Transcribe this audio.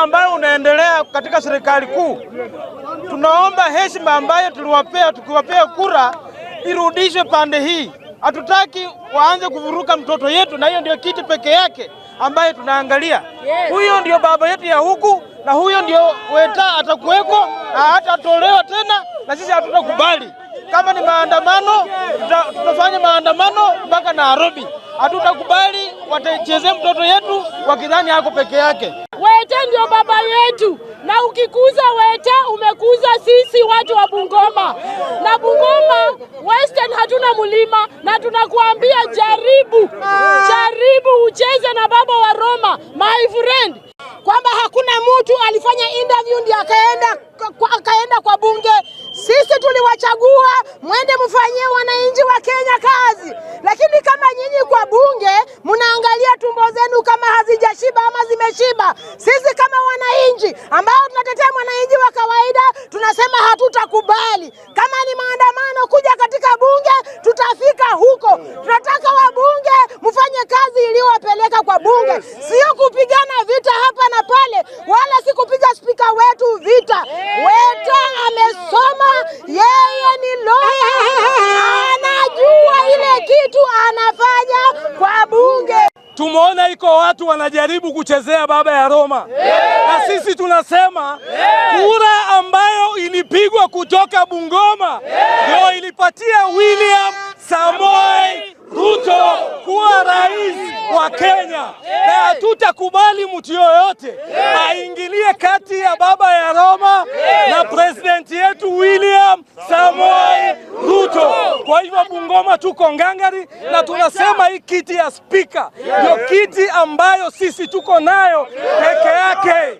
Ambayo unaendelea katika serikali kuu, tunaomba heshima ambayo tuliwapea tukiwapea kura irudishwe pande hii. Hatutaki waanze kuvuruka mtoto yetu, na hiyo ndio kiti peke yake ambayo tunaangalia. Huyo ndio baba yetu ya huku, na huyo ndio Weta atakuweko na hatatolewa tena, na sisi hatutakubali. Kama ni maandamano, tutafanya maandamano mpaka Nairobi. Hatutakubali watachezee mtoto yetu wakidhani hako peke yake. Weta ndio baba yetu, na ukikuza Weta umekuza sisi watu wa Bungoma. Na Bungoma Western hatuna mlima, na tunakuambia jaribu, jaribu ucheze na baba wa Roma, my friend. Kwamba hakuna mtu alifanya interview ndiye akaenda kwa bunge. Sisi tuliwachagua mwende mfanyie wananchi wa Kenya kazi, lakini kama nyinyi kwa bunge mnaangalia tumbo zenu kama hazijashiba ama zimeshiba, sisi kama wananchi ambao tunatetea mwananchi wa kawaida tunasema hatutakubali. Kama ni maandamano kuja katika bunge, tutafika huko. Tunataka wabunge mfanye kazi iliyowapeleka kwa bunge, sio kupigana vita hapa na pale, wala si kupiga spika wetu vita. Weta amesoma, yeye ni lawyer, anajua ile kitu anafanya kwa bunge. Tumeona iko watu wanajaribu kuchezea baba ya Roma, na sisi tunasema kura ambayo ilipigwa kutoka Bungoma ndio ilipatia William Samoei Ruto kuwa rais wa Kenya, na hatutakubali mtu yoyote aingilie kati ya baba ya Roma na president yetu William Samoei Ruto. Kwa hivyo Bungoma tuko ngangari na tunasema hii kiti ya spika ndio kiti ambayo sisi tuko nayo peke yake.